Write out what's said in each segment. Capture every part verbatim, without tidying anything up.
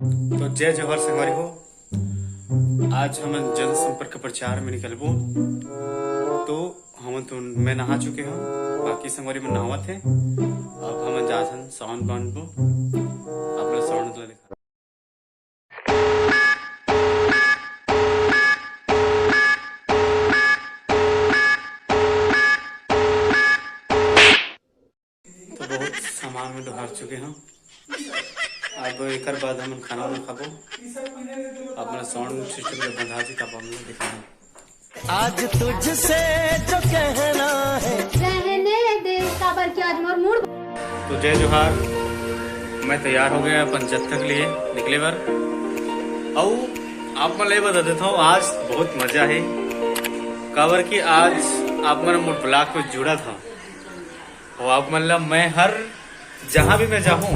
तो जय जोहार संगवारी हो, आज हमन जनसंपर्क प्रचार में निकलबो। तो हमन तो, मैं नहा चुके हूँ, बाकी संगवारी मन नहावत हे। अब हमन जाथन साउंड बांधबो, आप लोग साउंड ला दिखा। तो बहुत सामान में डोहार चुके हन। अब एकर बाद हमन खाना वाना खाबो। अब मोला साउंड सिस्टम जब बंधा जी, तब हम लोग दिखाएं। आज तुझसे जो कहना है। रहने दे, काबर कि आज मोर मूड। तो जय जोहार, मैं तैयार हो गया अपन जत्था के लिए निकले बर। अउ आप मन ला ये बता देता हूँ, आज बहुत मजा है, काबर कि आज आप मन मोर ब्लॉग में जुड़ा था। और आप मन ला मैं हर, जहाँ भी मैं जाहूँ,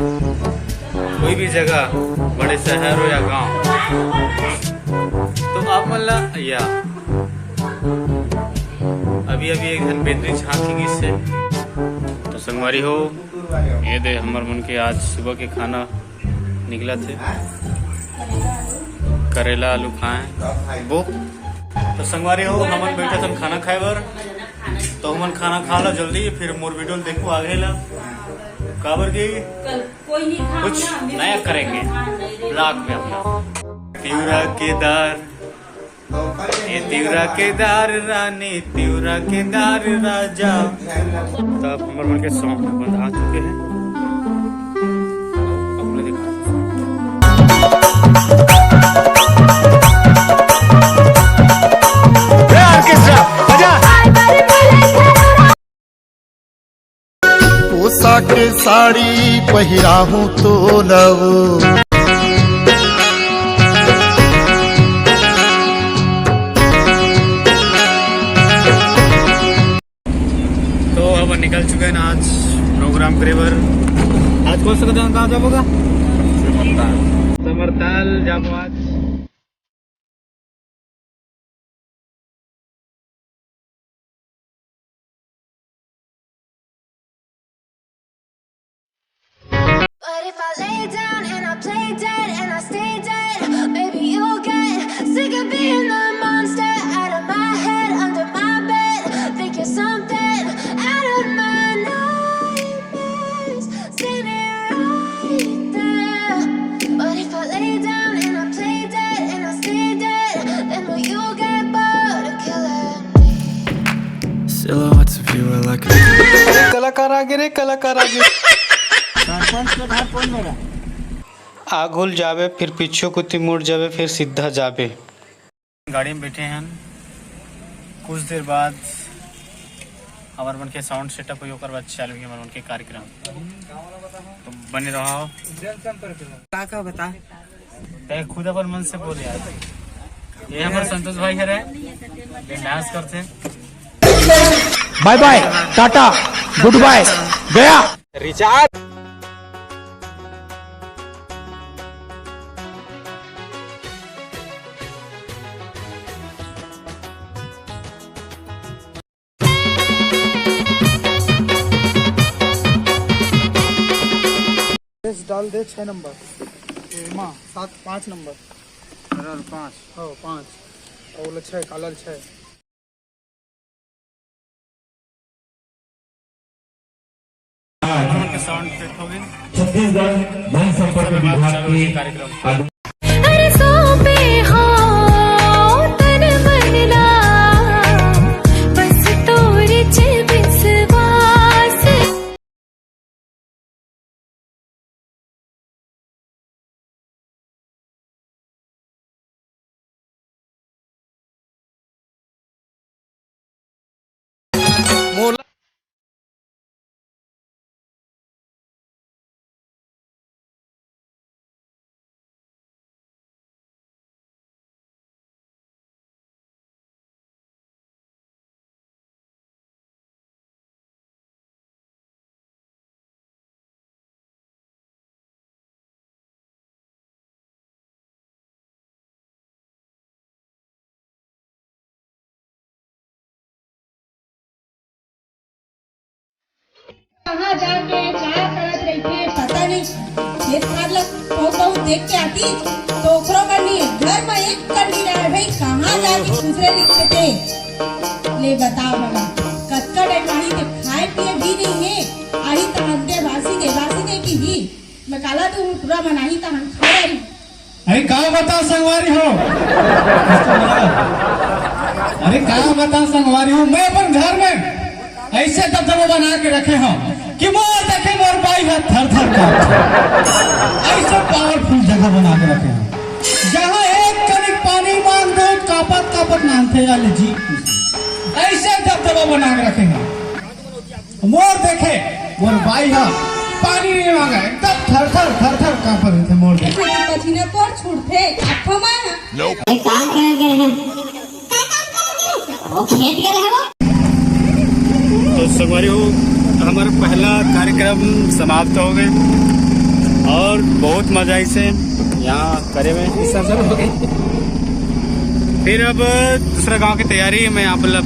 कोई भी जगह, बड़े शहर हो या गांव, तो आप मन ला या अभी अभी एक झन बेंदरी झांक के गिस हे। तो संगवारी हो, ये दे हमर मन के आज सुबह के खाना निकलत हे, करेला आलू खाए बो। तो संगवारी हो, हमन बैठे थन खाना खाए बर, तो हमन खाना खा ला जल्दी, फिर मोर वीडियो देखो आगे ला, काबर कि कुछ नया करेंगे ब्लॉग में अपना। तिवरा के दार, ए तिवरा के दार रानी, तिवरा के दार राजा। तब हमर मन के सॉन्ग बंधा चुके हैं। अपने दिखा। ए ऑर्केस्ट्रा, बजा। पोशाक साड़ी पहिराहूँ तो लव। तो अब निकल चुके हैं आज प्रोग्राम करे बर। आज कौन सा गाँव जाबो गा? समरताल जाबो आज। But if I lay down and I play dead and I stay dead, maybe you'll get sick of being the monster out of my head, under my bed. Think you're something out of my nightmares. Seen it right there. But if I lay down and I play dead and I stay dead, then will you get bored of killing me? Silhouettes of you are like कलाकार आगे रे, कलाकार आगे। सरपंच के घर कौन मेरा? आगुल जाबे, फिर पीछू कुती मुड़ जाबे, फिर सीधा जाबे। गाड़ी में बैठे हैं, कुछ देर बाद हमार मन के साउंड सेटअप हुई, ओकर बाद चालू हुई हमार मन के कार्यक्रम। तो बने रहो। का का बता? तय खुद अपन मन से बोल यार। ये हमारे संतोष भाई हरे, ये डांस करते हैं। बाय बाय, टाटा, गुड बाय, गया। रिचार्ज। डाल दे छः नंबर। ए, माँ, सात, पाँच नंबर। कलर पाँच। हाँ, पाँच। और छः, कलर छः। छत्तीसगढ़ जनसंपर्क विभाग के कार्यक्रम। अरे सौंपे हो तन मन ला, बस तोरे चे विश्वास। मोला कहाँ जाके का करत रहिथे, पता नहीं। खेत खार ला बहुत बहुत देख के आती, तो ओकरो बर नहीं, घर में एक कन नहीं रहे भाई, कहाँ जाके दूसरे दिखते थे। ले बताओ बाबा, कतका टाइम आही ते खाए पिए भी नहीं है, आही तहन दे बासी दे, बासी दे की ही, मैं काला तू टुरा मनाही तहन खा रही। अरे का बता संगवारी हो, अरे का बता संगवारी हो, मैं अपन घर में ऐसे दबदबा बना के रखे हूँ कि मोर देखे मोर बाई ह थर थर कांपथे। ऐसे पावरफुल जगह बना के रखे हूँ, जहाँ एक कनिक पानी मांग दो, कांपत कांपत मांगथे, या ले जी, ऐसे दबदबा बना के रखे हूँ। मोर देखे मोर बाई ह पानी नहीं मांगे, एकदम थर थर थर थर कांपत रहिथे मोर देखे। पसीना तोर छूटथे, आँखों में। ए, काम करे गए हैं। वो खेत गए हैं वो। तो संगवारी हो, हमारा पहला कार्यक्रम समाप्त हो गए और बहुत मजा आई से यहाँ करे हुए। फिर अब दूसरा गांव की तैयारी में आप लोग